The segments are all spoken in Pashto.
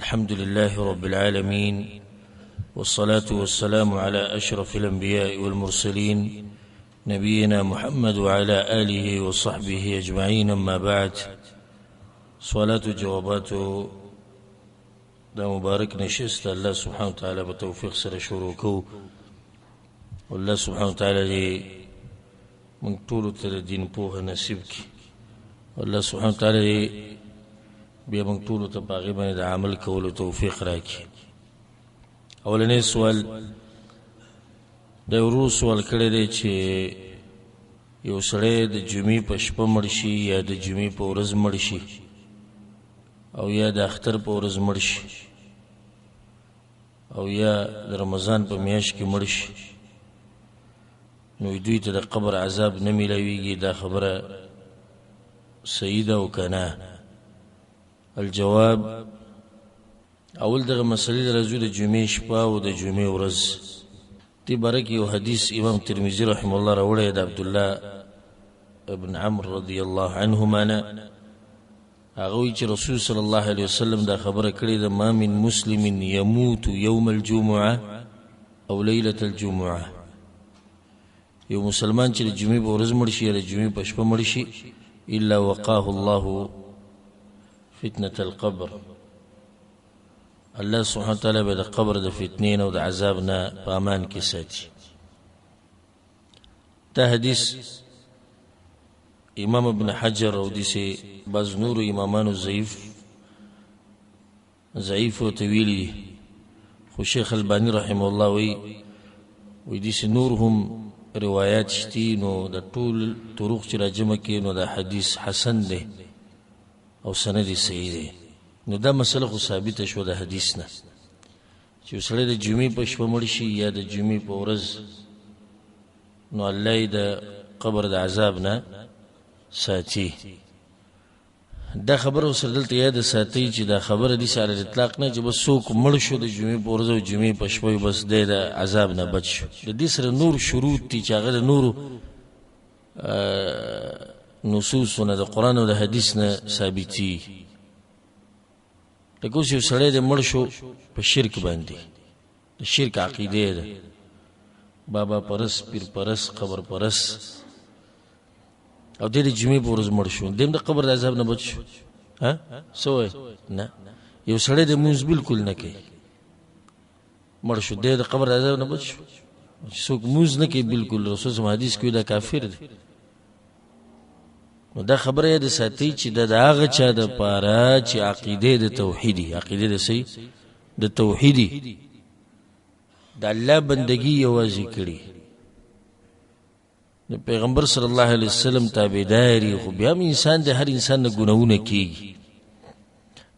الحمد لله رب العالمين، والصلاة والسلام على أشرف الأنبياء والمرسلين، نبينا محمد وعلى آله وصحبه أجمعين، أما بعد. سوالات وجوابات دا مبارک نشست الله سبحانه وتعالى په توفیق سره شروع کو. الله سبحانه وتعالى دې موږ ټولو ته د دین پوهه نصیب کړي. الله سبحانه وتعالى دې بیا موږ ټولو ته په هغې باندې د عمل کولو توفیق راکړي. اولنی سوال د ورور سوال کړی دی چې یو سړی د جمعې په شپه مړ شي یا د جمعې په ورځ مړ شي او یا د اختر په ورځ مړ شي او یا د رمضان په میاشت کې مړ شي، نو دوی ته د قبر عذاب نه میلاویږي. دا خبره صحیح ده او که نه؟ الجواب، اول دغه مسئلې ته راځو، د جمعې شپه او د جمعې ورځ. دې باره کې یو حدیث امام ترمذي رحمه الله راوړی د عبدالله ابن عمرو رضی الله عنهما نه. هغه وایي چې رسول صلی الله علیه وسلم دا خبره کړې ده، ما من مسلم یموت یوم الجمعه او لیلة الجمعه. یو مسلمان چې د جمعې په ورځ مړ شي یا د جمعې په شپه مړ شي، الا وقاه الله فتنة القبر، الله سبحانه وتعالی به د قبر د فتنې نه او د عذاب نه په امان کې ساتي. دا حدیث امام ابن حجر او داسې بعض نورو امامانو ضعیف ورته ویلي دي، خو شیخ الباني رحمه الله وایي داسې نور هم روایات شتي، نو د ټول طرق چې راجمع کړي نو دا حدیث حسن دی او سند یې صحیح دی. نو دا مسله خو ثابته شوه د حدیث نه چې یو سړی د جمعې په شپه مړ شي یا د جمعې په ورځ، نو الله یې د قبر د عذاب نه ساتي. دا خبره ورسره دلته یاده ساتئ چې دا خبره داسې علی الاطلاق نه چې بس څوک مړ شو د جمعې په ورځ او جمعې په شپه بس دی د عذاب نه بچ شو. د دې سره نور شروط دي چې هغه د نورو نصوصو نه، د قرآن او د حدیث نه ثابتي. لکه اوس یو سړی دی مړ شو په شرک باندې، د شرک عقیده ده، بابا پرس، پیر پرس، قبر پرس، او دی د جمعې په ورځ مړ شو، دی هم د قبر د عذاب نه بچ شو. ها څه وایې؟ نه، یو سړی دی لمونځ بالکل نه کوي، مړ شو، دی د قبر د عذاب نه بچ شو. چې څوک لمونځ نه کوي بالکل، رسول صلی حدیث کې دا کافر دی. نو دا خبره یې د ساتي چې دا د هغه چا دپاره چې عقیده د توحیدي، عقیده د صحیح د توحیدي، د الله بندگی یوازې کړي، د پیغمبر صلی الله علیه وسلم تابعداري. خو بیا هم انسان د هر انسان نه ګناهونه کېږي،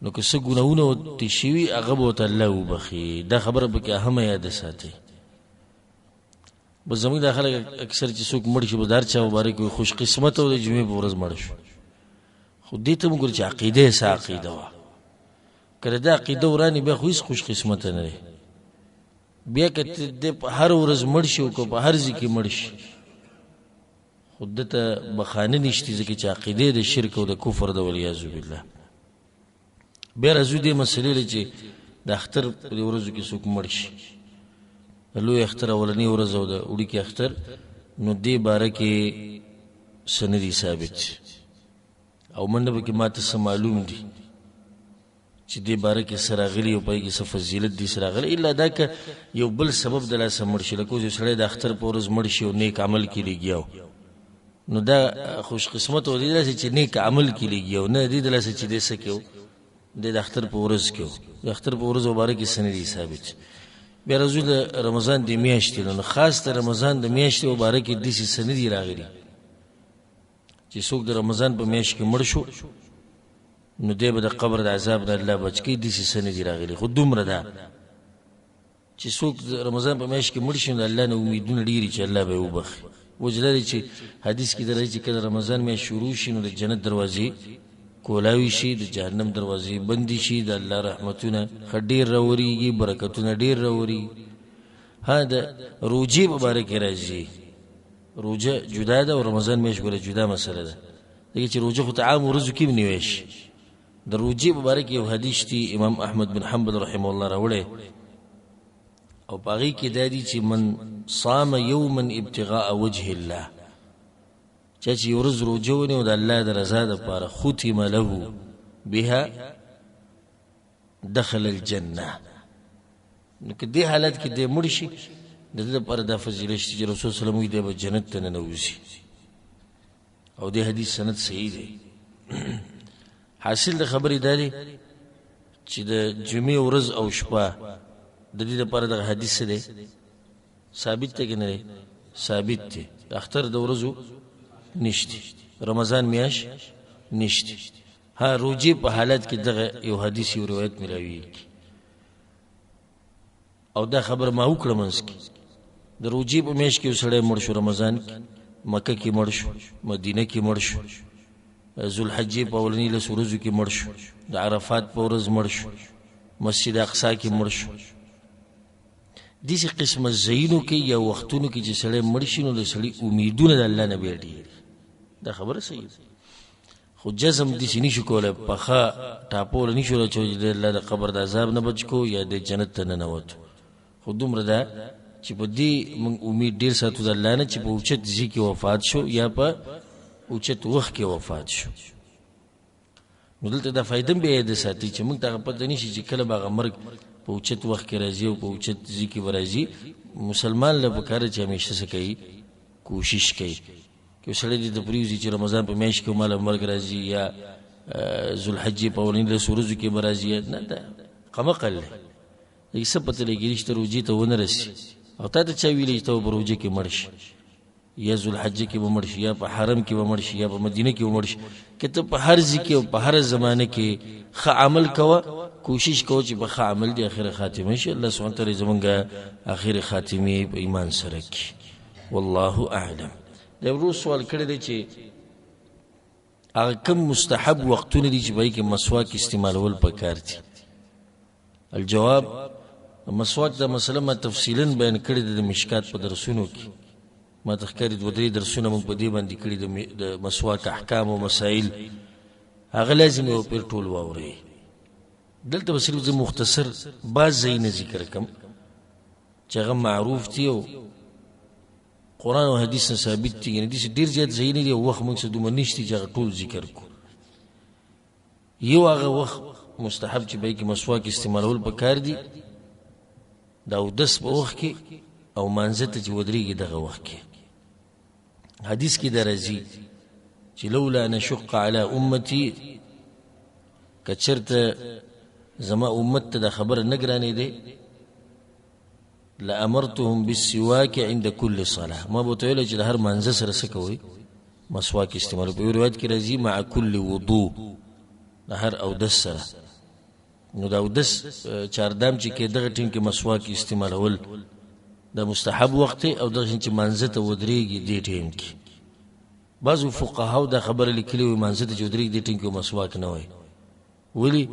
نو که څه ګناهونه ورته شوي هغه به ورته الله وبخښي. دا خبره پکې اهمه یاده ساتئ. بس زموږ دا خلک اکثر چې څوک مړ شي، به د هر چا مبارک وي، خوش قسمته او د جمعې په ورځ مړ شو. خو دې ته وګوره چې عقیده یې څه عقیده وه. که د ده عقیده وراني بیا خو هېڅ خوش قسمته نه دی. بیا که دی په هر ورځ مړ شي او که په هر ځای کې مړ شي، خو ده ته بخانه نشته، ځکه چې عقیده د شرک او د کفر ده، والعیاذ بالله. بیا راځو دې مسلې له چې د اختر په دې ورځو کې څوک مړ شي، د لوی اختر اولنۍ ورځ او د وړوکي اختر، نو دې باره کې څه نه دي ثابت او منډه پکې ماته څه معلوم دي چې دې باره کې څه راغلي او په هغې کې څه فضیلت دي څه راغلي، الا دا که یو بل سبب د لاسه مړ شي، لکه اوس یو سړی د اختر په ورځ مړ شي او نیک عمل کې لګیا و، نو دا خوش قسمت و دې داسې چې نیک عمل کې لګیا و، نه دې د لاسه چې دی څه کې و، دی د اختر په ورځ کې و، د اختر په ورځ مبارک کې څه نه دي ثابت. بیا راځو د رمضان د میاشتې، نو خاص د رمضان د میاشتې مبارک کې داسې څه نه دي راغلي چې څوک د رمضان په میاشت کې مړ شو نو دی به د قبر د عذاب نه الله بچ کړي، داسې څه نه دي راغلي. خو دومره ده چې څوک د رمضان په میاشت کې مړ شي نو د الله نه امیدونه ډېر چې الله به یې وبخښي. وجه دا دی چې حدیث کې راځي چې کله رمضان میاشت شروع شي نو د جنت دروازې کولاوي شي، د جهنم دروازې بندې شي، د الله رحمتونه ښه ډېر راورېږي، برکتونه ډېر راورېږي. ها د روژې په باره کې راځي، روژه جدا ده او رمضان میاشت ګوره جدا مسله ده، ځکه چې روژه خو ته عام ورځو کې هم نیوی شي، د روجې په باره کې یو حدیث دی، امام احمد بن حنبل رحمه الله راوړی، او په هغې کې دا دي چې من صام یوما ابتغاء وجه الله، چا چې یو ورځ روژه ونیو د الله د رضا دپاره، ختم له بها دخل الجنه. نو که دې حالت کې دی مړ شي، د دې لپاره دا فضیلت شته چې رسول صلی الله علیه وسلم وایي دی به جنت ته ننوځي، او دې حدیث سند صحیح دی. حاصل د خبرې دا دی چې د جمعې ورځ او شپه د دې لپاره دغه حدیث څه دی؟ ثابت دی که نه دی؟ ثابت دی. د اختر د ورځو نشته، رمضان میاشت نشته. ها روجې په حالت کې دغه یو حدیث یو روایت ملاویږي. او دا خبر ما وکړه منځ کې، د روجې په میاشت کې یو سړی مړ شو، رمضان کې، مکه کې مړ شو، مدینه کې مړ شو، ذوالحجې په اولني لس ورځو کې مړ شو، د عرفات په ورځ مړ شو، مسجد اقصا کې مړ شو. داسې قسمه ځایونو کې یا وختونو کې چې سړی مړ شي، نو د سړي امیدونه د الله نه بیا ډېر. دا خبره صحیح ده، خو جزم داسې نشو کولی، پخه ټاپوله نشو راچولی چې د الله د قبر د عذاب نه بچ کو یا د جنت ته ننوتو. خو دومره ده چې په دې موږ امید ډېر ساتو د الله نه چې په اوچت ځای کې وفات شو یا په اوچت وخت کې وفات شو. نو دلته دا فایده هم بیا یاده ساتي چې موږ ته هغه پته نشي چې کله به هغه مرګ په اوچت وخت کې راځي او په اوچت ځای کې به راځي. مسلمان له پکار چې همیشه څه کوي؟ کوشش کوي. که یو سړی دې ته پرېوځي چې رمضان په میاشت کې ماله مرګ راځي یا ذوالحجې په اولني لسو ورځو کې به راځي، نه، دا قمقل دی، دې څه پته لګېږي چې ته روژې ته ونه رسي. او تا ته چا ویلي چې ته به په روژه کې مړ شي یا ذوالحجې کې به مړ شي یا په حرم کې به مړ شي یا په مدینه کې به مړ شي؟ که ته په هر ځای کې او په هر زمانه کې ښه عمل کوه، کوشش کوه چې په ښه عمل دې اخره خاتمه شي. الله سبحانه وتعالی زمونږ اخره خاتمې په ایمان سره کړي. والله اعلم. د ورو سوال کړی دی چې هغه کوم مستحب وختونه دي چې په کې مسواک استعمالول پکار دي. الجواب، مسواک دا مسله ما تفصیلا بیان کړې ده د مشکات په درسونو کې. ما ته ښکاري دوه درې درسونه موږ په دې باندې کړي د مسواک احکام او مسایل، هغه لازم یو پیر ټول واورئ. دلته به صرف زه مختصر بعض ځایونه ذکر کړم چې هغه معروف دي او قرآن او حدیث نه ثابت دي. یعنې داسې ډېر زیات ځایونه دي او وخت موږ سره دومره نشته چې هغه ټول ذکر کړو. یو هغه وخت مستحب چې په کې مسواک استعمالول پکار دي، د اودس په وخت کې او مانځه ته چې ودرېږي دغه وخت کې. حدیث کې دا راځي چې لولا نشق علی امتي، که چېرته زما امت ته دا خبره نه ګرانېدې، لامرتهم بالسواک عند كل صلاه، ما به ورته ویلی چې د هر مانځه سره څه کوئ؟ مسواک استعمال. په یو روایت کې راځي مع كل وضوء، د هر اودس سره. نو د اودس چاردام چې کې دغه ټیم کې مسواک استعمالول دا مستحب وخت دی، او دغه چې مانځه ته ودرېږي دې ټیم کې. بعضو فقهاو دا خبره لیکلې وي مانځه ته چې ودرېږي دې ټیم کې مسواک نه وایي. ولې؟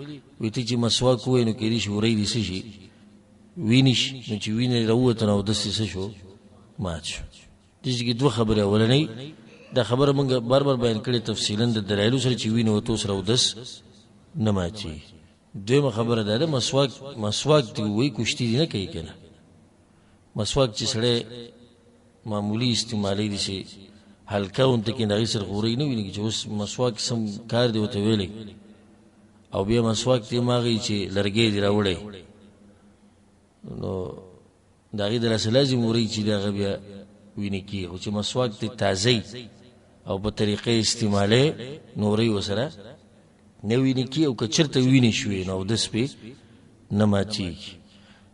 وایي ته چې مسواک ووایې نو کېدای شي ورۍ دې څه شي؟ وینې شي، نو چې وینې راووته نو اودس دې څه شو؟ مات شو. دې کې دوه خبرې. اولنۍ دا خبره موږ بار بار بیان کړې تفصیلا د دلایلو سره چې وینې وتو سره اودس نه ماتېږي. دویمه خبره دا ده، مسواک دې ووایي کشتي دې نه کوي که نه. مسواک چې سړی معمولي استعمالوي داسې هلکه غونته کې د هغې سره خو ورۍ نه ویني چې اوس مسواک سم کار دی ورته ویلی، او بیا مسواک ته هم هغه چې لرګی دې راوړی، نو د هغې د لاسه لازم ورۍ چې د هغه بیا وینې کېږي. خو چې مسواک ته تازه او په طریقې استعمالوي نو ورۍ ورسره نه وینې کېږي، او که چېرته وینې شوې نو اودس پې نه ماتېږي.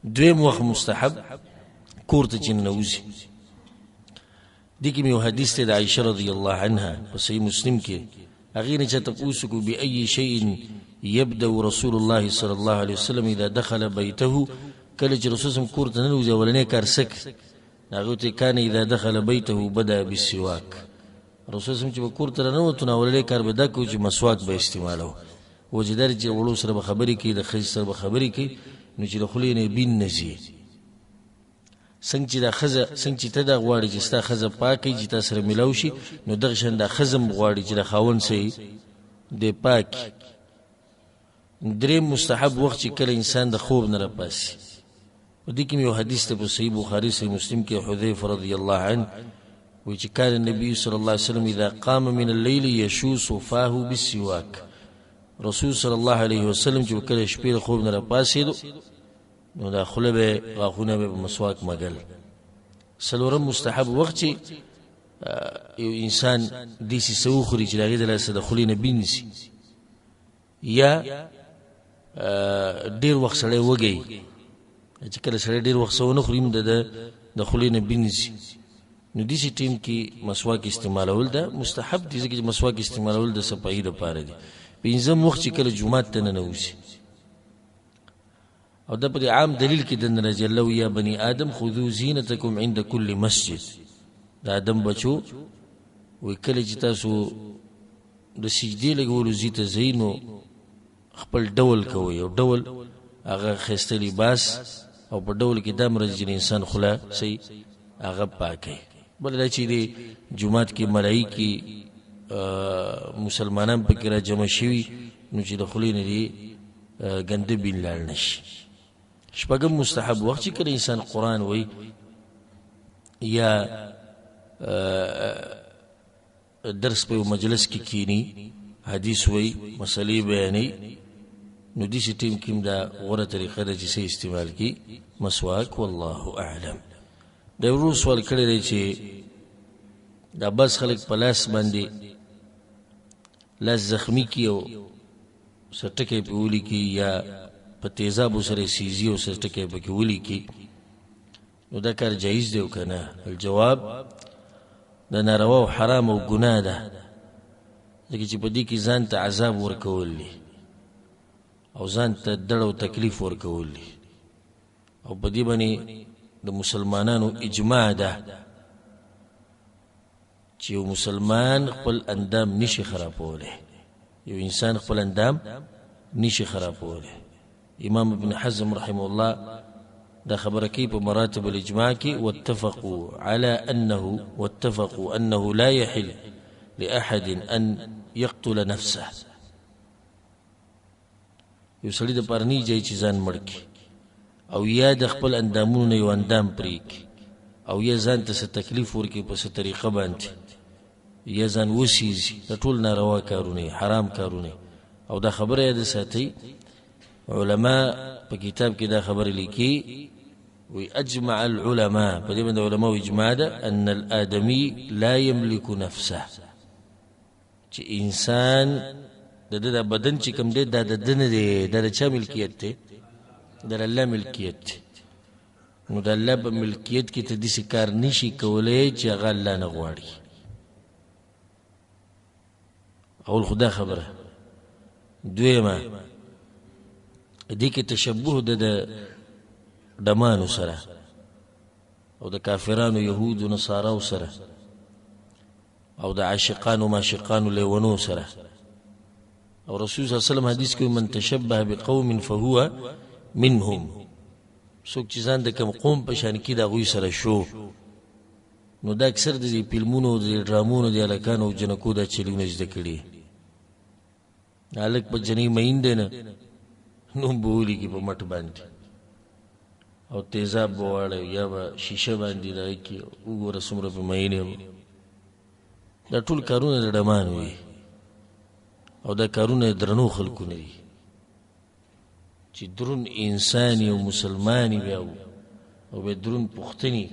دویم وخت مستحب کور ته چې ننوځي. دې کې مې یو حدیث دی د عایشه رضی الله عنها په صحیح مسلم کې، هغې نه چا تپوس وکړو بأي شیء یبدأ رسول الله صلی الله علیه وسلم اذا دخل بیته، کله چې رسول سم کور ته ننوځي اولنی کار څه کوي؟ هغې ورته کان اذا دخل بیته بدا بالسواک، رسول سم چې به کور ته راننوتو نو اولنی کار به دا کوي چې مسواک به استعمالوه. وجه دا چې وړو سره به خبرې کوي، د ښځې سره به خبرې کوي، نو چې د خولې نه یې بین نه ځي. څنګه چې دا ښځه، څنګه چې ته دا غواړې چې ستا ښځه پاکه وي چې تا سره ملاو شي، نو دغه شان دا ښځه هم غواړي چې د خاوند څه دی پاک. دریم مستحب وخت چې کله انسان د خوب نه راپاسي، په دې کې یو حدیث ته په صحیح بخاری صحیح مسلم کې حذیفه رضی الله عنه وایي چې کان النبي صلی الله علیه وسلم اذا قام من الليل يشوس فاه بالسواک. رسول صلی الله علیه وسلم چې کله شپې له خوب نه راپاڅېدو نو دا خوله به غاښونه به په مسواک مګل. څلورم مستحب وخت چې یو انسان داسې څه وخوري چې د هغې د لاسه د خولې نه بینځي، یا ډېر وخت سړی وږی، چې کله سړی ډېر وخت څه ونه خوري هم د خولې نه بینځي، نو داسې ټیم کې مسواک استعمالول ده مستحب دي، ځکه چې مسواک استعمالول د صفایي دپاره دي. پنځم وخت چې کله جومات ته ننوځي، او دا په عام دلیل کې دننه راځي، الله یا بني آدم خذو زینتکم عند کل مسجد. د آدم بچو وایي کله چې تاسو د سجدې لګولو ځای ته ځئ نو خپل ډول کوئ، او ډول هغه ښایسته لباس، او په ډول کې دا هم راځي چې د انسان خوله سي هغه پاکوي. بله دا چې د جومات کې ملایکې مسلمانان پکې را جمع شوي نو چې د خولې نه دې ګنده بین لاړ نه شي. شپږم مستحب وخت چې کله انسان قرآن وایي یا درس په یو مجلس کې کینی، حدیث وایي، مسلې بیانوي، نو داسې ټیم کې هم دا غوره طریقه ده چې څه استعمال کړي مسواک. والله اعلم. د ورور سوال کړی دی چې دا بعض خلک په لاس باندې لاس زخمی کړي او څه ټکی پې ولیکي، یا په تیزابو سره سیزي او څه ټکی پکې ولیکي، نو دا کار جایز دی او که نه؟ الجواب، دا ناروا او حرام او ګناه ده، ځکه چې په دې کې ځان ته عذاب ورکول دي او ځان ته دړ او تکلیف ورکول دي، او په دې باندې د مسلمانانو اجماع ده چې یو مسلمان خپل اندام نشي خرابولی، یو انسان خپل اندام نشي خرابولی. امام ابن حزم رحمه الله دا خبره کوي په مراتب الاجماع کې، واتفقوا على انه واتفقوا انه لا يحل لاحد ان يقتل نفسه. یو سړي د پاره نه جای چې ځان مړ کړي، او یا د خپل اندامونو نه یو اندام پرې کړي، او یا ځان ته څه تکلیف ورکړي په څه طریقه باندې، یا ځان وسیځي، دا ټول ناروا کارونه، حرام کارونه. او دا خبره یاد ساتئ، علما په کتاب کې دا خبره لیکي، وی اجمع العلماء، په دې باندې علماو اجماع ده ان الآدمي لا يملك نفسه، چې انسان د ده دا بدن چې کوم دی دا د ده نه دی، دا د چا ملکیت دی؟ دا د الله ملکیت دی. نو د الله په ملکیت کې ته داسې کار نشي کولی چې هغه الله نه غواړي. اول خو دا خبره. دویمه، دې کې تشبه ده د ډمانو سره او د کافرانو یهودو نصاراو سره او د عاشقانو ماشقانو لیونو سره. او رسول صلی الله علیه وسلم حدیث کې من تشبه بقوم فهو منهم، څوک چې ځان د کم قوم په شان کې د هغوی سره شو، نو دا اکثر د دې فلمونو د دې ډرامونو د هلکانو او جنکو دا چلونه زده کړي. هلک په جنۍ مین دی نه، نوم به ولیکي په مټ باندې او تیزاب به واړوي یا به شیشه باندې دغه کړي، وګوره څومره په مین یم. دا ټول کارونه د ډمانو وي او دا کارونه د درنو خلکو نه دي، چې درون انساني او مسلماني بیا او بیا درون پښتني.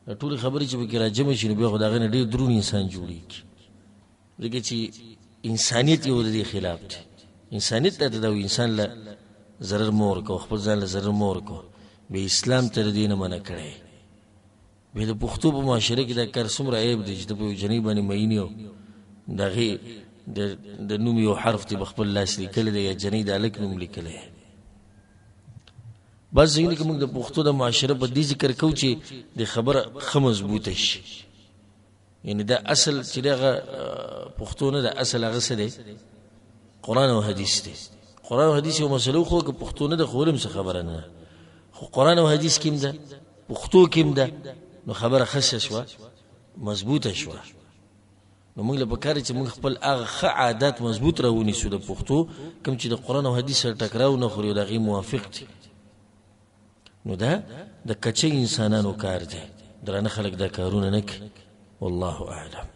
دا ټولې خبرې چې پکې راجمع شي نو بیا خو د هغې نه ډېر درون انسان جوړېږي، ځکه چې انسانیت یو د دې خلاف دی. انسانیت ته دا انسان له ضرر مه ورکوه، خپل ځان له ضرر مه ورکوه، بیا اسلام ته د دې نه منع کړی. بیا د پښتو په معاشره کې دا کار څومره عیب دی چې ته په یو جنۍ باندې مین یې او د هغې د نوم یو حرف دې په خپل لاس لیکلی دی یا جنۍ د هلک نوم لیکلی. بعض ځایونه کې موږ د پښتو د معاشره په دې ذکر کوو چې د خبره ښه مضبوطه شي، یعنې دا اصل چې دغه پښتو نه ده، اصل هغه څه دی؟ قرآن او حدیث دی. قرآن او حدیث یو مسله خو که پښتو نه ده خو ولې هم څه خبره نه ده، خو قرآن او حدیث کې هم ده، پښتو کې هم ده، نو خبره ښه شوه، مضبوطه شوه. نو موږ له پکار چې موږ خپل هغه ښه عادت مضبوط راونیسو د پښتو، کوم چې د قرآن او حدیث سره ټکراو نه خوري او د هغې موافق دي. نو دا د کچې انسانانو کار دی، درانه خلک دا کارونه نه کوي. والله اعلم.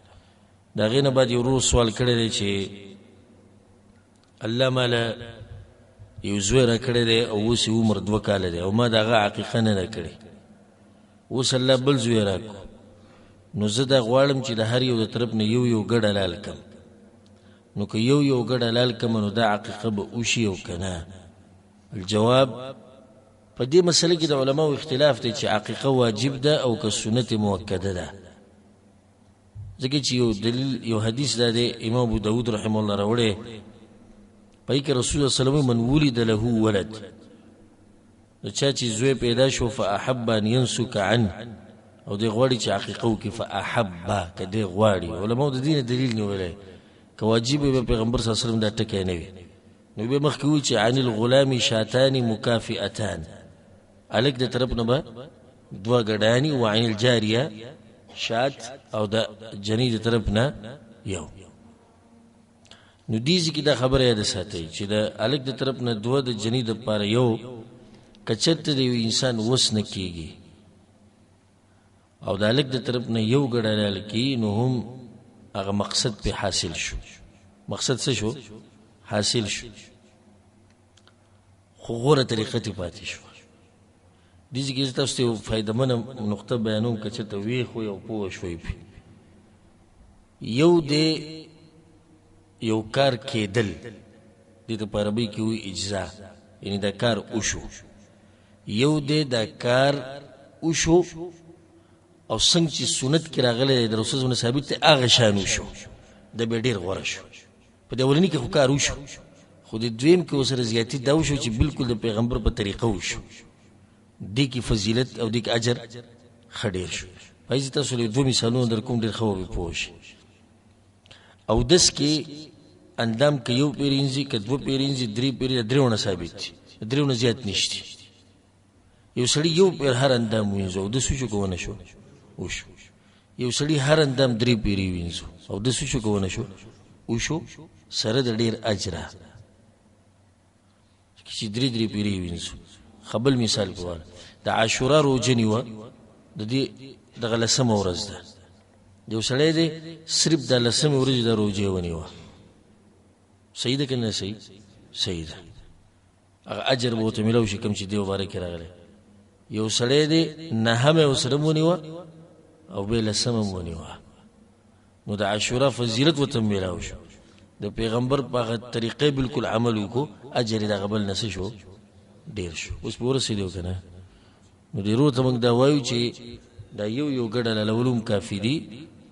د هغې نه بعد یو ورور سوال کړی دی چې الله ماله یو زوی راکړی دی او اوس یې عمر 2 کاله دی او ما د هغه عقیقه نه ده کړې، اوس الله بل زوی راکړو، نو زه دا غواړم چې د هر یو د طرف نه یو یو ګډ حلال کړم، نو که یو یو ګډ حلال کړم نو دا عقیقه به وشي او که نه؟ الجواب، په دې مسله کې د علماو اختلاف دی چې عقیقه واجب ده او که سنت موکده ده. ځکه چې یو دلیل، یو حدیث دا دی، امام ابو داود رحمه الله راوړی، په کې رسول الله صلی الله علیه وسلم من ولد له ولد، نو چا چې زوی پیدا شو فاحب ان ينسك عنه، او دی غواړي چې عقیقه وکړي، فاحب، که دی غواړي. علماو د دې نه دلیل نیولی که واجب وي به پیغمبر صلی الله علیه وسلم دا ټکی نه وي. نو بیا مخکې وایي چې عن الغلام شاتان مکافئتان، هلک د طرف نه به 2 ګډانې، وعن الجاریه شات، او د جنۍ د طرف نه یو. نو دې ځای کې دا خبره یاده ساتئ چې د هلک د طرف نه 2، د جنۍ دپاره یو، که چېرته د یو انسان وس نه کېږي او د هلک د طرف نه یو ګډ حلال کړي، نو هم هغه مقصد پرې حاصل شو. مقصد څه شو؟ حاصل شو، خو غوره طریقه ترې پاتې شوه. دې ځای کې زه تاسو ته یو فایدهمنه نقطه بیانوم که چېرته ویښ وئ او پوه شوئ پرې. یو دی یو کار کېدل، دې ته په عربۍ کې وایي اجزا، یعنې دا کار وشو. یو دی دا کار وشو او څنګه چې سنت کې راغلی دی، د رسول الله ثابت دی، هغه شان وشو، دا بیا ډېر غوره شو. په دې اولني کې خو کار وشو، خو د دویم کې ورسره زیاتي دا وشو چې بالکل د پیغمبر په طریقه وشو، دې کې فضیلت او دې کې اجر ښه ډېر شو. پای زه تاسو له 2 مثالونه در کوم، ډېر ښه به پوه شئ. او دس کې اندام که یو پیرینځي، که 2 پیرینځي، 3 پیرې، د درېو نه ثابت دي، د درېو نه زیات نشته. یو سړي یو پیر هر اندام وینځو او دس وشو که ونه شو؟ وشو. یو سړي هر اندام 3 پیرې وینځو او دس وشو که ونه شو؟ وشو، سره د ډېر اجره چې 3 3 پیرې وینځو. خبل مثال په واره، د عاشورا روژه نیوه، د دې دغه لسمه ورځ ده، یو سړی دی صرف د لسمې ورځې د روژې ونیوه، صحیح ده که نه صحیح؟ صحیح ده، هغه اجر به ورته میلاو شي کوم چې دې مبارک کې راغلی. یو سړی دی نهمه یې ورسره هم ونیوه او بیا لسمه هم ونیوه، نو د عاشورا فضیلت ورته میلاو شو، د پیغمبر په هغه طریقې بالکل عمل وکړو، اجر یې د هغه بل نه څه شو؟ ډېر شو. اوس په ورسېدو که نه؟ نو دې ورور ته موږ دا وایو چې دا یو یو ګډه حلالول هم کافي دي،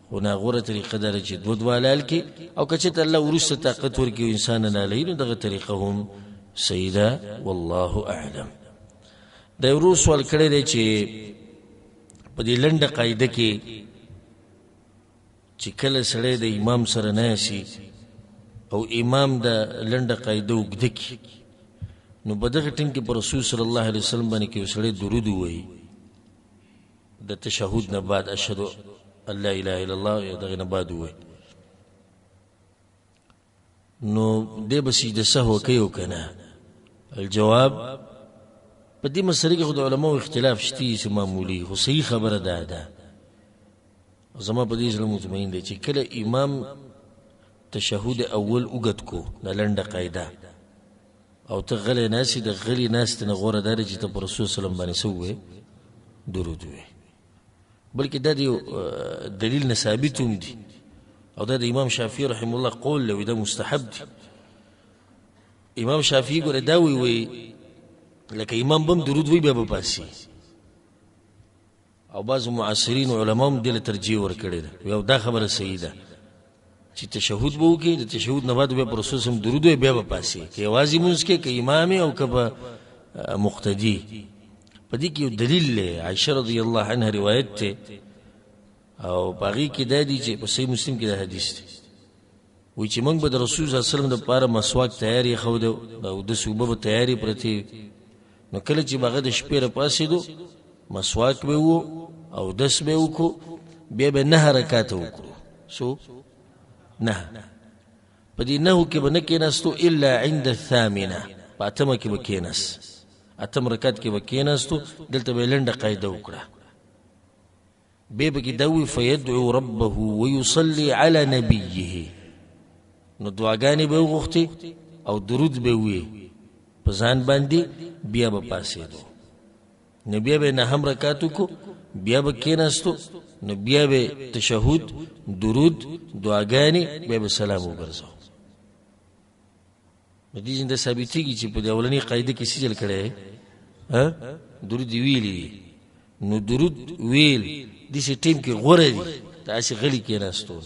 خو ناغوره طریقه دا ده چې 2 2 حلال کړي، او که چېرته الله وروسته طاقت ورکړي او انسان نه حلالوي، نو دغه طریقه هم صحیح ده. والله اعلم. دا یو ورور سوال کړی دی چې په دې لنډه قاعده کې چې کله سړی د امام سره ناسي او امام د لنډه قاعده اوږده کړي، نو په دغه ټیم کې پر رسول صلی الله علیه وسلم باندې کې یو سړی درود ووایي د تشهد نه بعد، اشهد ان لا اله الا الله، یا دغه نه بعد ووایي، نو دی به سجده سهو کوي او که نه؟ الجواب، په دې مسئله کې خو د علماو اختلاف شته چې معمولي، خو صحیح خبره دا ده، زما په دې زړه مطمئن دی چې کله امام تشهد اول اوږد کو، دا لنډه قاعده، او ته غلی ناست یې، د غلي ناستې نه غوره دا ده چې ته پر رسول صلی الله علیه وسلم باندې څه ووایې؟ درود ووایې. بلکې دا د یو دلیل نه ثابت هم دي، او دا د امام شافعي رحمه الله قول دی، دا مستحب دی. امام شافعي ګوره دا وایي، وایي لکه امام به هم درود وایي بیا به پاڅي، او بعضو معاصرین علما هم دې له ترجیح ورکړې ده، او دا خبره صحیح ده چې تشهد به وکړي، د تشهد نه بعد بیا پر رسول سم درود وایي بیا به پاڅي، که یوازې مونځ کې، که امام او که به مقتدي. په دې کې یو دلیل دی، عایشه رضی الله عنها روایت دی، او په هغې کې دا دی چې په صحیح مسلم کې دا حدیث دی، وایي چې موږ به د رسول صلی الله علیه وسلم دپاره مسواک تیار ایښودو، او د اوبه به تیارې پرتې وي، نو کله چې به هغه د شپې راپاڅېدو مسواک به وو او دس به وکړو، بیا به 9 رکعته وکړو. څو؟ نه، په دې نهو کې به نه کېناستو الا عند الثامنه، په اتمه کې به کېناست، اتم رکعت کې به کېناستو. دلته به یې لنډه قاعده وکړه، بیا به کې دا ووایي فیدعو ربه ویصلي علی نبیه، نو دعاګانې به یې وغوښتې او درود به یې ووایي په ځان باندې، بیا به پاڅېدو. نو بیا به نهم رکعت وکړو، بیا به کېناستو، نو بیا به تشهد، درود، دعاګانې، بیا به سلام وګرځو. نو دې ځای ثابتېږي چې په دې اولنۍ قاعده کې څه چل کړی، درود یې ویلي دي. نو درود ویل داسې ټیم کې غوره دي، داسې غلي کېناستو،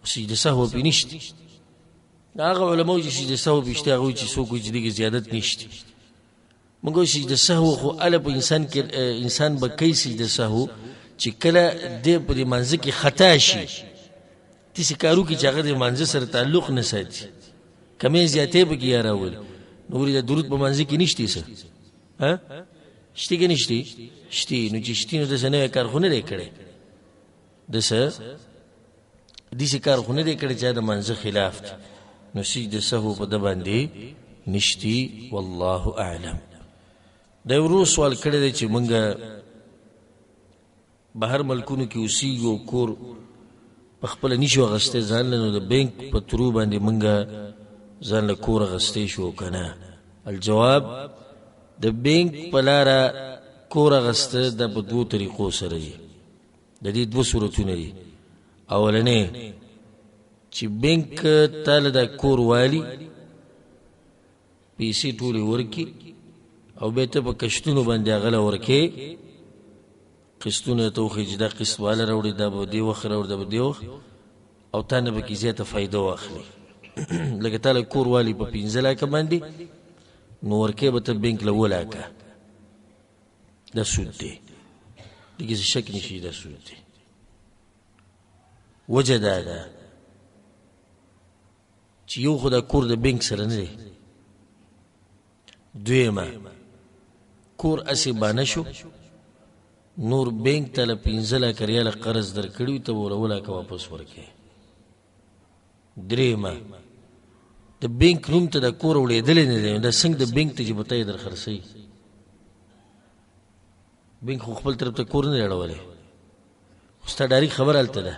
سجده سهو پې نشته. هغه علماو چې سجده سهو پې شته، هغوی چې څوک وایي چې دې کې زیادت نشته. موږ وایو سجده سهو خو هله په انسان کې، انسان به کوي سجده سهو چې کله دی په دې مانځه کې خطا شي، داسې کار وکړي چې هغه د مانځه سره تعلق نه ساتي، کمې زیاتې پکې یا راولي. نو ګورې دا درود په مانځه کې نشته څه، ها شته که نشته؟ شته. نو چې شته نو داسې نوی کار خو نه دی کړی، داسې داسې کار خو نه دی کړی چې د مانځه خلاف دی. نو سجده سهو په ده باندې نشتی، والله اعلم. دا ورو سوال کړی دی چې مونږ بهر ملکونو کې اوسیږو او کور په خپله نشو اخیستی ځان له، نو د بانک په ترو باندې مونږ ځان له کور اخیستی شو که نه؟ الجواب، د بانک په لاره کور اخیسته دا په دوو طریقو سره دي، د دې دوه صورتونه دي. اولنی چې بانک تا له دا کور والي، پیسې ټولې ورکي او بیا ته په کشتونو باندې هغه له ورکې، قسطونه ته وښیي چې دا قسط واله راوړي، دا به دې وخت راوړي، دا به دې وخت، او تا نه پکې زیاته فایده واخلي. لکه تا له کور والي په 5 لاکه باندې، نو ورکې به ته بانک له 7 لاکه، دا سود دی، دې کې څه شک نشي، دا سود دی. وجه دا ده چې یو خو دا کور د بانک سره نه دی، دویمه کور هسې بانه شو، نور بانک ته له 5 لاکه ریاله قرض درکړي وي، ته به ورله 7 لاکه واپس ورکړې. درېیمه د بانک نوم ته دا کور وړېدلی نه دی، دا څنګه د بانک ته چې په تا یې در خرڅوي؟ بانک خو خپل طرف ته کور نه دی اړولی، خو ستا ډایرک خبره هلته ده،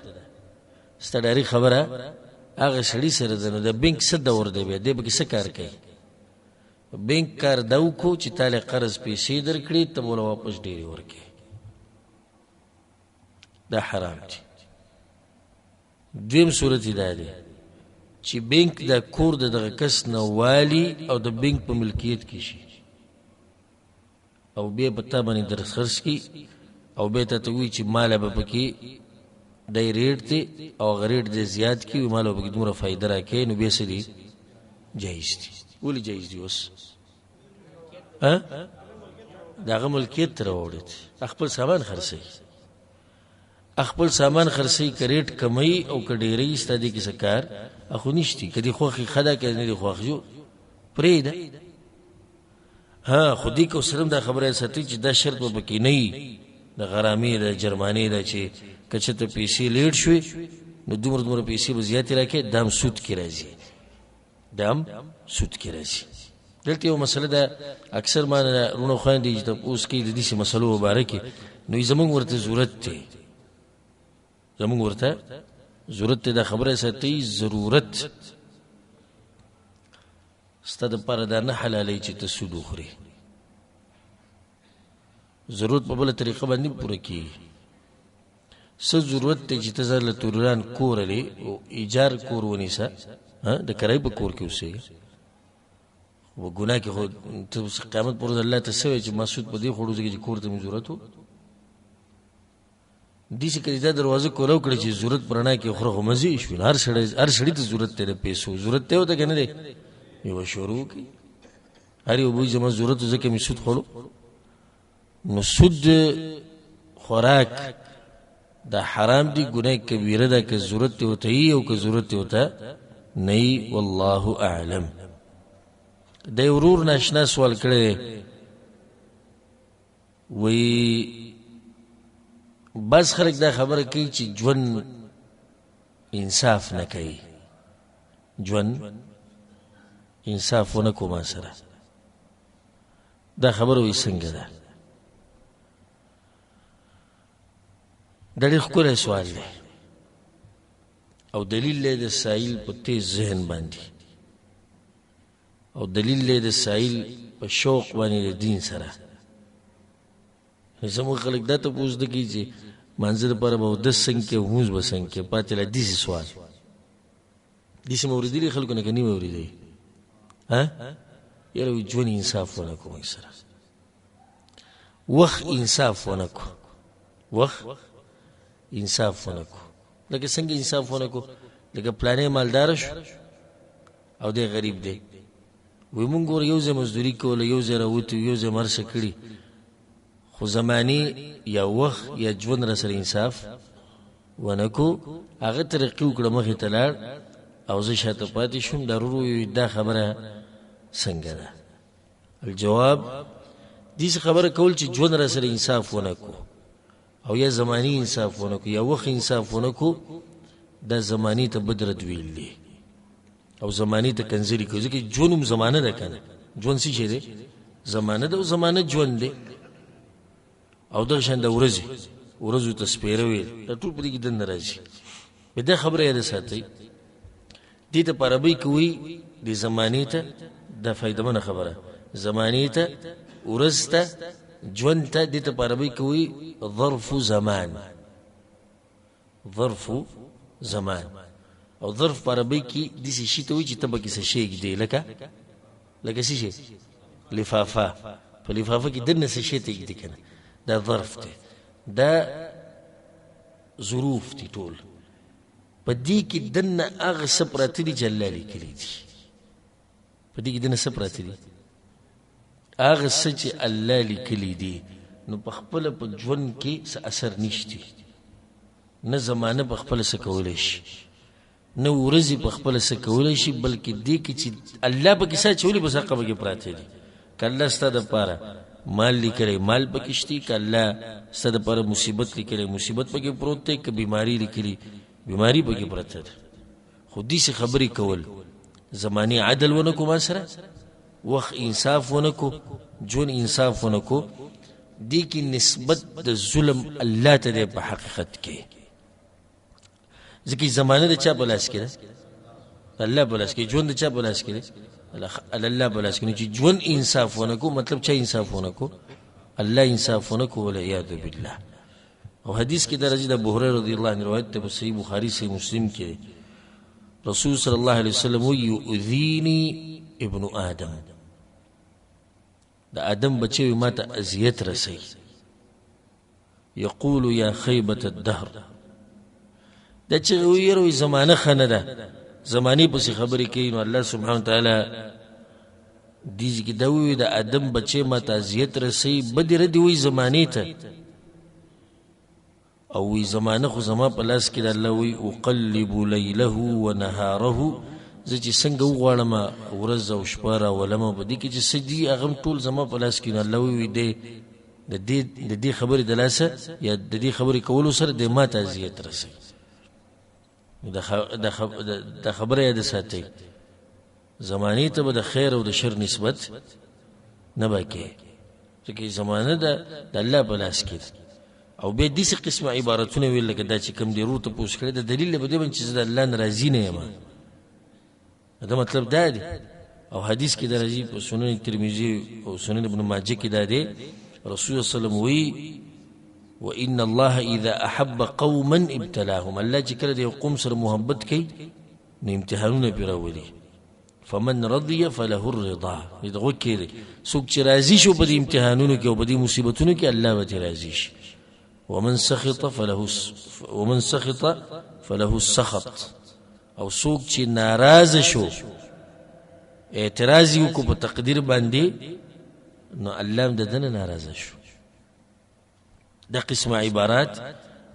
ستا ډایرک خبره هغه سړي سره ده. نو د بانک څه دور دی بیا، دی پکې څه کار کوي؟ بانک کار دا وکړو چې تا له قرض پیسې درکړي، ته به ورله واپس ډېرې ورکړې، دا حرام دی. دویم صورت یې دا دی چې بانک دا کور د دغه کس نه والي او د بانک په ملکیت کې شي او بیا په تا باندې درخرڅ کړي او بیا تا ته ووایي چې ماله به پکې دی ریټ دی او هغه ریټ دی زیات کړي، ماله به پکې دومره فایده راکړي، نو بیا څه دي؟ جایز دي. ولې جایز دي اوس؟ د هغه ملکیت ته راوړی، خپل سامان خرڅوي، خپل سامان خرڅوي، که ریټ کموي او که ډېروي ستا دې کې څه کار خو نشتي. که دې خوښي ښه ده، که نه دې خوښ جو پرېږده. ها خو دې کې سره هم دا خبره ساتي چې دا شرط به پکې نه وي، د غرامې ده، جرمانې ده، چې که چېرته پیسې لیټ شوې نو دومره دومره پیسې به زیاتې راکړې، دا هم سود کې راځي، دا هم سود کې راځي. دلته یو مسله ده، اکثر ما نه وروڼه خویندې چې تپوس کوي د داسې مسلو په باره کې، نو زموږ ورته ضرورت دی، زموږ ورته ضرورت دی. دا خبره ساتي، ضرورت ستا دپاره دا نه حلالوي چې ته سود وخورې، ضرورت په بله طریقه باندې پوره کېږي. څه ضرورت دی چې ته ځان له توران کور لې او ایجار کور ونیسه، د کرایې په کور کې اوسېږه، خو ګناه کې خو ته اوس قیامت پر ورځ الله ته څه وایې چې ما سود په دې خوړو ځکه چې کور ته مې ضرورت و؟ داسې که دا دروازه کولاو کړې چې ضرورت په رڼا کې خوره، خو مزې شوې. نو هر سړي ته ضرورت دی، د پیسو ضرورت دی ورته که نه دی؟ یوه شروع کړي، هر یو به وایي زما ضرورت و ځکه مې سود خوړو. نو سود خوراک دا حرام دی، ګناه کبیره ده، که ضرورت دی ورته وي او که ضرورت دی ورته نه وي، والله اعلم. د یو ورور ناشنا سوال کړی دی، وایي بعض خلک دا خبره کوي چې ژوند انصاف نه کوي. ژوند انصاف ونه کو ما سره. دا خبره وایي څنګه ده؟ دا ډېر ښکلی سوال دی او دلیل دی د سایل په تیز ذهن باندې او دلیل دی د سایل په شوق باندې د دین سره. زموږ خلک دا تپوس نه کوي چې مانځه دپاره به اودس څنګه کوې، لمونځ به څنګه کوې، پاتې لا داسې سوال. داسې مې اورېدلي خلکو نه که نه مې اورېدلي؟ ها یاره وایي ژوند انصاف ونه کړو موږ سره، وخت انصاف ونه کړو، وخت انصاف ونه کړو. لکه څنګه انصاف ونه کړو؟ لکه پلانې مالدار شو او دی غریب دی، وایي مونږ ګوره یو ځای مزدوري کوله، یو ځای راوتي، یو ځای مو هر څه کړي، خو زمانې یا وخت یا ژوند را سره انصاف ونه کو، هغه ترقي وکړه، مخې ته لاړ او زه شاته پاتې شوم. دا ورور وایي دا خبره څنګه ده؟ الجواب داسې خبره کول چې ژوند را سره انصاف ونه کو او یا زماني انصاف ونه کو یا وخت انصاف ونه کو، دا زماني ته بد رد ویل دي او زماني ته کنځلې کوي، ځکه ژوند هم زمانه ده که نه، ژوند څه شی دی؟ زمانه ده او زمانه ژوند دی. او دغه شان د ورځې ورځو ته سپېره ویل، دا ټول په دې کې دننه راځي. بیا دا خبره یاده ساتئ، دې ته په عربۍ کې وایي دې زمانې ته، دا فایدهمنه خبره، زمانې ته، ورځ ته، ژوند ته، دې ته په عربۍ کې وایي ظرف زمان، ظرف زمان. او ظرف په عربۍ کې داسې شي ته وایي چې ته پکې څه شی ږدې، لکه لکه څه شی؟ لفافه، په لفافه کې دننه څه شی ته ږدې که نه، دا ظرف دی، دا ظروف دي ټول. په دې کې دننه هغه څه پراته دي چې الله لیکلي دي، په دې کې دننه څه پراته دي؟ هغه څه چې الله لیکلي دي. نو په خپله په ژوند کې څه اثر نشته، نه زمانه په خپله څه کولی شي، نه ورځې په خپله څه کولی شي، بلکې دې کې چې الله پکې څه اچولي بس هغه پکې پراته دي. که الله ستا دپاره مال لیکلی مال پکې شته، که الله ستا دپاره مصیبت لیکلی مصیبت پکې پروت دی، که بیماری لیکلی بیماری پکې پرته ده. خو داسې خبرې کول، زمانې عدل ونه کو ما سره، وخت انصاف ونه کو، ژوند انصاف ونه کو، دې کې نسبت د ظلم الله ته دی په حقیقت کې، ځکه زمانه د چا په لاس کې ده؟ الله په لاس کې. ژوند د چا په لاس کې دی؟ الله په لاس کې. نو چې ژوند انصاف ونه کو، مطلب چا انصاف ونه کو؟ الله انصاف ونه کو، والعیاذ بالله. او حدیث کې درځي د ابو هريره رضی الله عنه روایت ته په صحیح بخاری صحیح مسلم کې دی، رسول صلی الله علیه وسلم وایي یؤذیني ابن آدم، د آدم بچی ما ته اذیت رسوي، یقول یا خیبة الدهر. دا چې ویره وي زمانه ښه نه ده، زمانې پسې خبرې کوي، نو الله سبحانه وتعالی دې ځای کې دا ووایي د آدم بچی ما ته اذیت رسوي، بدې ردې وایي زمانې ته، او وایي زمانه خو زما په لاس کې ده. الله وایي اقلب لیله ونهاره، زه چې څنګه وغواړم ورځ او شپه راولم، په دې کې چې څه دي هغه هم ټول زما په لاس کې. نو الله وایي دی د دې خبرې د لاسه یا د دې خبرې کولو سره د ما ته اذیت رسوي. د خبره یاد ساتئ، زمانې ته به د خیر او د شر نسبت نه به کې، ځکه زمانه ده د الله په لاس کې ده. او بیا داسې قسمه عبارتونه ویل لکه دا چې کوم دی ورور تپوس کړی، د دلیل له په دې باندې چې زه د الله نه راضي نه یم، دا مطلب دا دی. او حدیث کې دا راځي په سنن ترمذي او سنن ابن ماجه کې دا دی، رسول الله صلی الله علیه وسلم وایي وان الله اذا احب قوما ابتلاهم، الله چې کله د یو قوم سره محبت کوي نو امتحانونه پرې راولي، فمن رضي فله الرضا. دغه کې څوک چې راضي شو په دې امتحانونو کې او په دې مصیبتونو کې الله به ترې راضي شي. ومن سخط فله ومن سخط فله السخط، او څوک چې ناراض شو اعتراض یې وکړو په تقدیر باندې نو الله هم د ده نه ناراضه شو. دا قسمه عبارات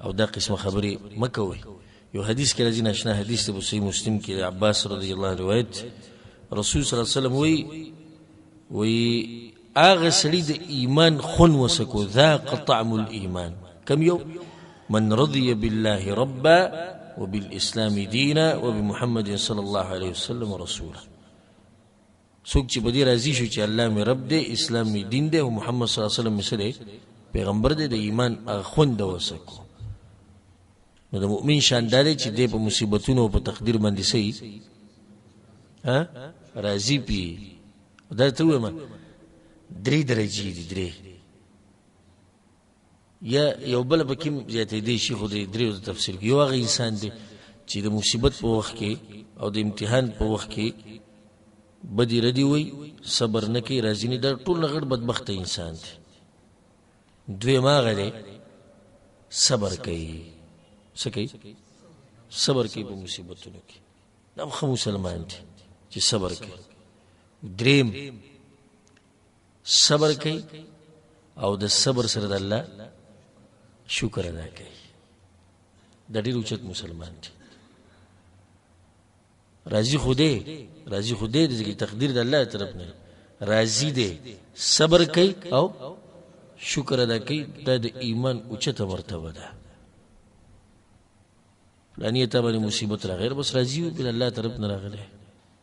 او دا قسمه خبرې مه کوئ. یو حدیث کې راځي، ناشنا حدیث دی، په صحیح مسلم کې د عباس رضی الله عنه روایت، رسول صلی الله علیه وسلم وایي وایي هغه سړي د ایمان خون وسکو، ذاق طعم الایمان، کم یو؟ من رضی بالله ربا وبالاسلام دینا وبمحمد صلی الله علیه وسلم رسولا. څوک چې په دې راضي شو چې الله مې رب دی، اسلام مې دین دی او محمد صلی الله علیه وسلم مې څه دی، پیغمبر دی، د ایمان هغه خوند وسکو. نو د مؤمن شان دا دی چې دی په مصیبتونو او په تقدیر باندې څه وي، راضي پي. دا ته ووایم درې درجې دي، درې یا یو بل پکې زیاتېدی شي، خو د دریو د تفسیر کې یو هغه انسان دی چې د مصیبت په وخت کې او د امتحان په وخت کې بدی ردی وي، صبر نه کوي، راضي نه، دا ټول نه غټ بدبخته انسان دی. دویم هغه دی صبر کوي، څه کوي؟ صبر کوي په مصیبتونو کې، دا هم ښه مسلمان دی چې صبر کوي. دریم صبر کوي او د صبر سره د الله شکر ادا کوي، دا ډېر اوچت مسلمان دی. راضي خو دی، راضي خو دی، ځکه تقدیر د الله طرف نه راضي دی، صبر کوي او شکر ادا کوي، دا د ایمان اوچته مرتبه ده. فلاني ته باندې مصیبت راغی، بس راضي وي، بل الله طرف نه راغلی،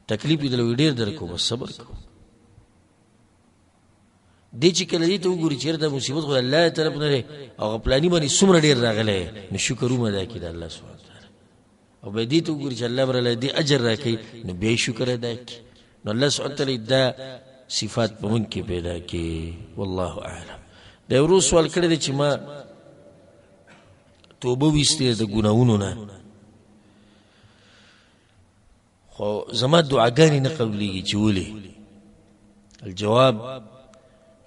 تکلیف یې دلته ډېر درکو، بس صبر کوو. دې چې کله دې ته وګوري چېرې دا مصیبت خو د الله طرف نه دی او هغه پلاني باندې څومره ډېر راغلی، نو شکر هم ادا کړي د الله سبحانه وتعالی. او بیا دې ته وګوري چې الله به راله دې اجر راکوي، نو بیا یې شکر ادا کړي. نو الله سبحانه وتعالی دا صفات په موږ کې پیدا کړي، والله اعلم. دا یو ورور سوال کړی دی چې ما توبه ویستې د ګناهونو نه، خو زما دعاګانې نه قبلېږي، چې ولې؟ الجواب،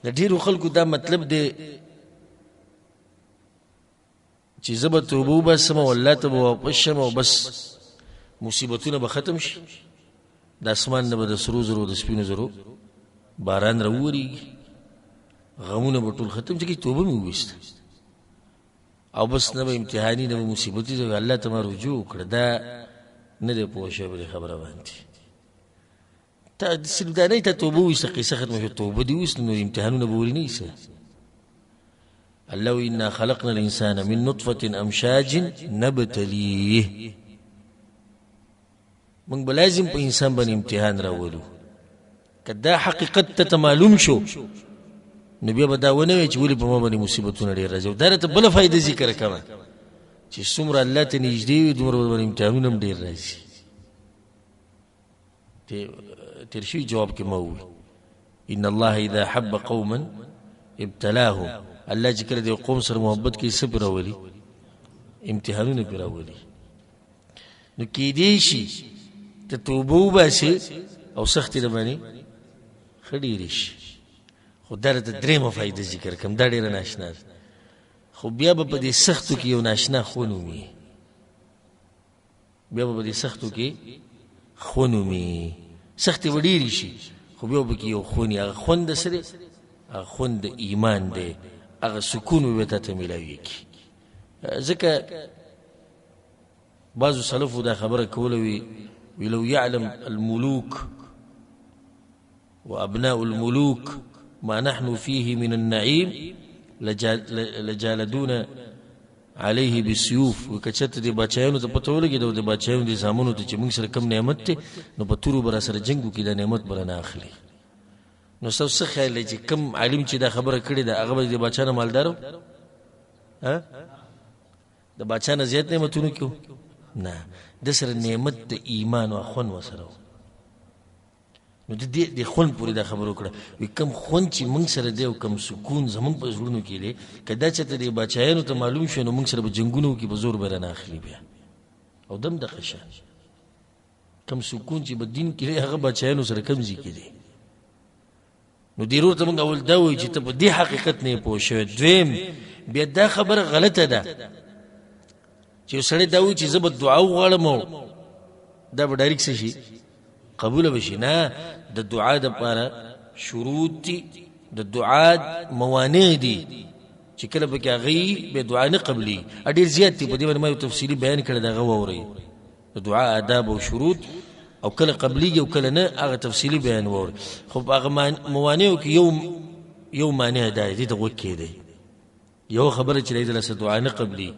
د ډېرو خلکو دا مطلب دی چې زه به توبه وباسم او الله ته به واپس شم او بس مصیبتونه به ختم شي، د اسمان نه به د سرو زرو د سپینو زرو باران راوورېږي، غمونه به ټول ختم شي، توبه مې وویسته او بس نه به امتحاني نه به مصیبتي، زه الله ته ما رجوع وکړه. دا نه دی پوه شوی په دې خبره باندې. ته صرف دا نه ته توبه وویسته قصه ختمه شوه، توبه دې وویسته نو امتحانونه به ولې نه ایسه. الله وایي انا خلقنا الانسان من نطفة امشاج نبتليه. موږ به لازم په انسان باندې امتحان راولو. که دا حقیقت ته معلوم شو نو بیا به دا ونه وایي چې ولې په ما باندې مصیبتونه ډېر راځي. او دا راته بله فایده ذکر کوه چې څومره الله ته نږدې وي دومره به باندې امتحانونه هم ډېر راځي. تېر شوي جواب کې ما وویل ان الله اذا حب قوما ابتلاهم. الله چې کله د یو قوم سره محبت کوي څه پرې راولي؟ امتحانونه پرې راولي. نو کیدی شي ته توبه وباسې او سختې در باندې ښه ډېرې شي. خو دا راته درېیمه فایده ذکر کوم، دا ډېره ناشنا ده. خو بیا به په دې سختو کې یو ناشنا خوند ومومي، بیا به په دې سختو کې خوند ومومي. سختې به ډېرې شي خو بیا به پکې یو خوند، هغه خوند د څه دی؟ هغه خوند د ایمان دی، هغه سکون به بیا تا ته میلاویږي. ځکه بعضو سلفو دا خبره کوله وي ولو يعلم الملوك وأبناء الملوك ما نحن فيه من النعيم لجالدون عليه بالسيوف. وکه چېرته د باچایانو ته پته ولګېده او د باچایانو د زامنو ته چې موږ سره کوم نعمت دی نو په تورو به راسره جنګ وکړي، دا نعمت به رانه اخلي. نو ستاسو څه خیال دی چې کوم عالم چې دا خبره کړې ده هغه به د باچا نه مالدار و؟ د باچا نه زیات نعمتونو کې؟ نه، د سره نعمت د ایمان او خوند وسره و. نو د دې د خوند پورې دا خبره وکړه، وي کوم خوند چې موږ سره دی او کوم سکون زموږ په زړونو کې دی، که دا چېرته د باچایانو ته معلوم شو نو موږ سره به جنګونه وکړي، په زور به رانه اخلي بیا. او دم دغه شان کوم سکون چې په دین کې دی هغه باچایانو سره کوم ځای کې دی. نو دې ورور ته موږ اول دا وایو چې ته په دې حقیقت نه یې پوه شوی. دویم بیا دا خبره غلطه ده چې یو سړی دا وایي چې زه به دعا وغواړم او دا به ډایرکټ څه شي، قبوله به شي. نه، د دعا دپاره شروط دي، د دعا موانع دي چې کله پکې هغه وي بیا دعا نه قبلېږي. ډېر زیات دي، په دې باندې ما یو تفصیلي بیان کړی دی، هغه واورئ. د دعا آداب او شروط او کله قبلېږي او کله نه، هغه تفصیلي بیان واورئ. خو په هغه موانعو کې یو مانع دا دی، دې ته غوږ کېږدئ. یو خبره چې دی دلته دعا نه قبلېږي،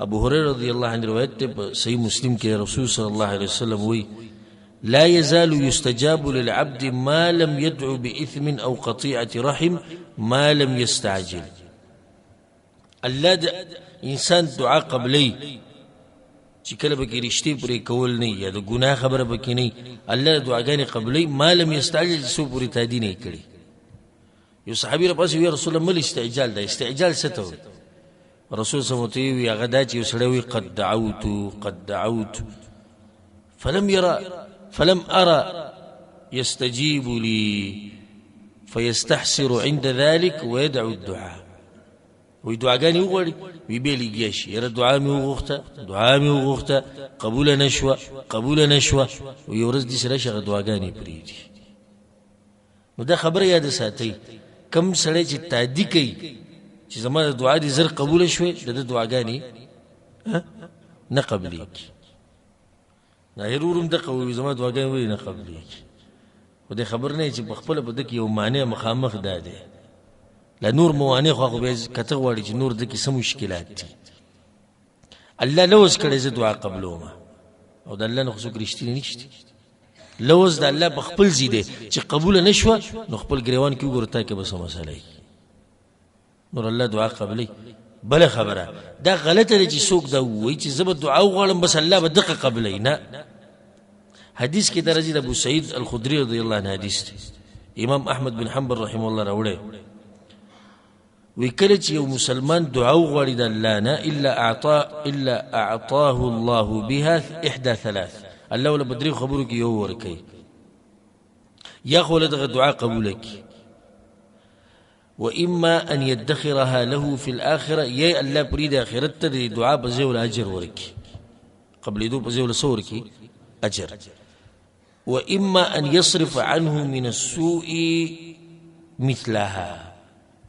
ابو هريره رضی الله عنه روایت ته په صحیح مسلم کې رسول صلی الله علیه وسلم وی لا يزال يستجاب للعبد ما لم يدعو بإثم أو قطيعة رحم ما لم يستعجل. الله د انسان دعا قبلې چې کله به کې رشتې پرې کول نه یا د ګناه خبره پکې نه، الله دعاګانې قبلې ما لم يستعجل، چې څو پورې تادي نه کړي. یو صحابي را پاسې وی رسول الله مل استعجال ده، استعجال څه ته وایي؟ رسول صلی الله علیه وسلم هغه دا چې یو سړی وي قد دعوت قد دعوت فلم يرى فلم أرى يستجيب لي فيستحسر عند ذلك ويدعو الدعاء. وی دعاګانې وغواړي وی بیا لګیا شي، یاره دعا مې وغوښته دعا مې وغوښته قبوله نه شوه قبوله نه شوه، یو ورځ داسې راشي هغه دعاګانې پرېږدي. نو دا خبره یاده ساتئ، کوم سړی چې تادي کوي چې زما د دعا دې زر قبوله شوې، د ده دعاګانې نه قبلېږي. ظاهر ورور هم دغه وایي زما دعاګانې ولې نه قبلېږي، خو دې خبر نه چې په خپله په ده کې یو معنی مخامخ دا دی، لا نور موانع خو بیا کته غواړي چې نور ده کې څه مشکلات دي. الله لوز کړی زه دعا قبلوم، او د الله نه خو څوک رښتینی نشته. لوز د الله په خپل ځای دی چې قبوله نه شوه نو خپل ګریوان کې وګوره تا کې به څه مسله وي. نور الله دعا قبلوي. بله خبره دا غلطه ده چې څوک دا ووایي چې زه به دعا وغواړم بس الله به دقه قبلوي، نه. حدیث کې دا راځي د ابو سعید الخدري رضی الله عنه حدیث دی، امام احمد بن حنبل رحمه الله راوړی، وی کله چې یو مسلمان دعا وغواړي د الله نه الا اعطاه الله بها احدى ثلاث، الله وله په درې خبرو کې یو ورکوي، یا خو له دغه دعا قبوله کړي، وإما أن يدخرها له في الآخرة، يا الله بريد آخرت ته د دعا په ځای وله اجر ورکړي، قبلېدو په ځای وله څه ورکړي؟ اجر. وإما أن يصرف عنه من السوء مثلها،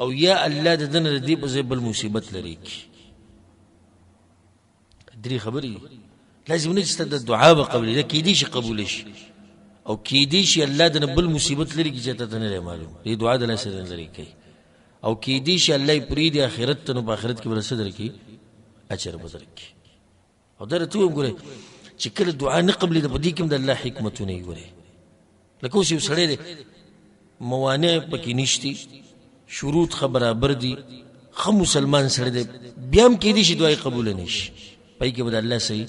او یا الله د دنه د دې په ځای بل مصیبت لري کړي. درې خبرې دي، لازم نه چې ستا د دعا به قبلې ده، کېدای شي قبوله شي، او کېدای شي الله د نه بل مصیبت لري کړي چې تا ته نه دی معلوم، دې دعا د لاسه نه لرې کوي، او کېدای شي الله یې پرېږدي آخرت ته، نو په آخرت کې به له څه درکړي؟ اجر به درکړي. او دا راته ووایم ګورئ چې کله دعا نه قبلېده په دې کې هم د الله حکمتونه یې ګورئ. لکه اوس یو سړی دی، موانع پکې نشتي، شروط ښه برابر دي، ښه مسلمان سړی دی، بیا هم کېدای شي دعا یې قبوله نه شي، په کې به د الله صحیح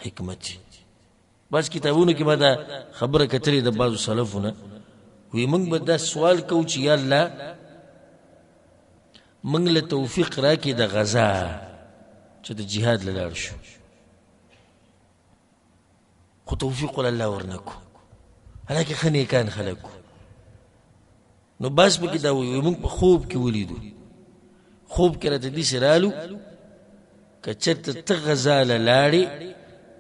حکمت وي. بعض کتابونو کې به دا خبره کتلې د بعضو سلفو نه، وایي موږ به دا سوال کوو چې یا الله موږ له توفیق راکړې د غزا چې د جهاد له لاړ شو، خو توفیق ول الله ورنه کړو، حالانکه ښه نیکان خلک وو. نو بعض پکې دا وایي موږ په خوب کې ولیدو، خوب کې راته داسې رالو که چېرته ته غزا له لاړې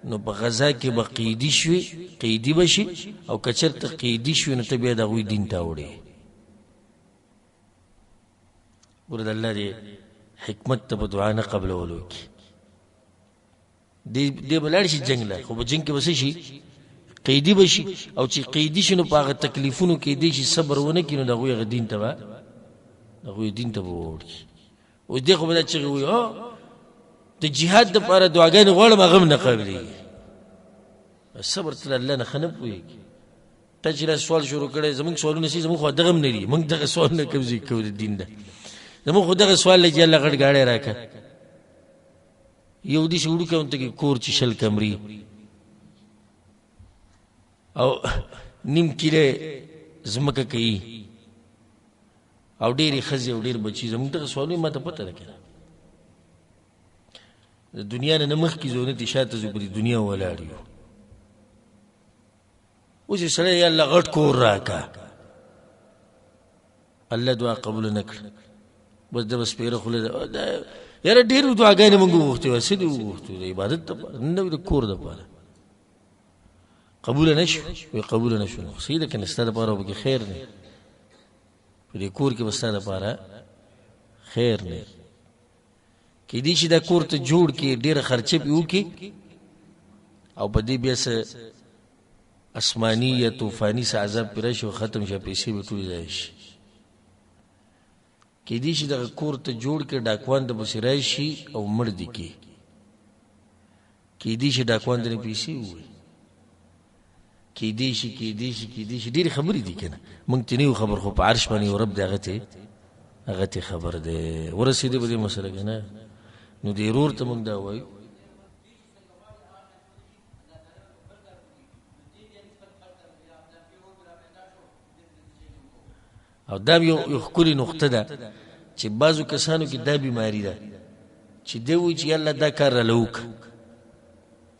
نو په غزا کې به قیدي شوې، قیدي به شي، او که چېرته قیدي شوې نو ته بیا د هغوی دین ته اوړې. ګوره د الله دې حکمت ته په دعا نه قبلولو کې دی به لاړ شي جنګ له، خو په جنګ کې به څه شي؟ قیدي به شي، او چې قیدي شي نو په هغه تکلیفونو کې دی چې صبر ونه کړي نو د هغوی هغه دین ته به د هغوی دین ته به ووړي. اوس دی خو به دا چغې وایي د جهاد دپاره دعاګانې غواړم هغه هم نه قبلېږي. صبر ته د الله نه ښه نه پوهېږي. تا چې دا سوال شروع کړی زموږ سوالونه سي، زموږ خو دغه هم نه دي، موږ دغه سوال نه کوو ځي کوو د دین ده، زموږ خو دغه سوال دی چې الله غټ ګاډی راکړه. یو داسې وړوکی غونته کې کور چې 20 کمرې او نیم کیله ځمکه کوي او ډېرې ښځې او ډېر بچي، زموږ دغه سوالونه ما ته پته ده که نه. د دنیا نه نه مخکې ځو نه ترې شاته ځو، په دې دنیا ولاړ یو. اوس یې سړی یا الله غټ کور راکړه، الله دعا قبوله نه کړه، بس د بس پیره خوله ده. یاره ډېرې دعاګانې موږ وغوښتې وه، څه دې وغوښتو؟ د عبادت دپاره نه، د کور دپاره. قبوله نه شو، وایي قبوله نه شو، نو صحیح ده که نه، ستا دپاره به پکې خیر نه، په دې کور کې به ستا دپاره خیر نه. کېدای شي دا کور ته جوړ کړې، ډېره خرچه پرې وکړي او په دې بیا څه آسماني یا طوفاني څه عذاب پرې راشي او ختم شي، پیسې به ټولې ضایع شي. کېدای شي دغه کور ته جوړ کړې، ډاکوان ته پسې راشي او مړ دي کړي. کېدی شي ډاکوان درې پیسې ووایي، کېدی شي کېدی شي کېدی شي، ډېرې خبرې دي که نه، موږ ته نه یو خبر، خو په عرش باندې یو رب دی، هغه ته خبر دی. ورسېدې په دې مسله که نه؟ نو دې ورور ته موږ دا وایو. او دا یو ښکلې نقطه ده چې بعضو کسانو کې دا بیماری ده چې دی وایي چې الله دا کار راله وکړه،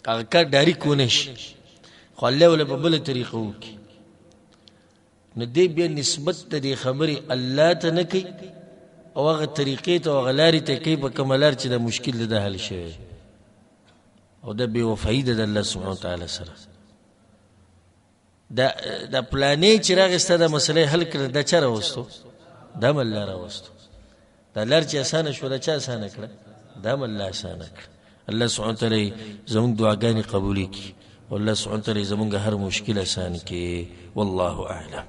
هغه کار ډایرک ونه شي، خو الله وله په بله طریقه وکړي، نو دی بیا نسبت د دې خبرې الله ته نه کوي او هغه طریقې ته او هغه لارې ته کوي په کومه لار چې دا مشکل د ده حل شوی، او دا بې وفایي ده د الله سبحانه وتعالی سره. دا دا پلانې چې راغی ستا دا مسله حل کړه، دا چا راوستو؟ دا هم الله راوستو. دا لار چې اسانه شوه، دا چا اسانه کړه؟ دا هم الله اسانه کړه. الله سبحانه وتعالی زموږ دعاګانې قبولې کړي، او الله سبحانه وتعالی زموږ هر مشکل اسان کړي. والله اعلم.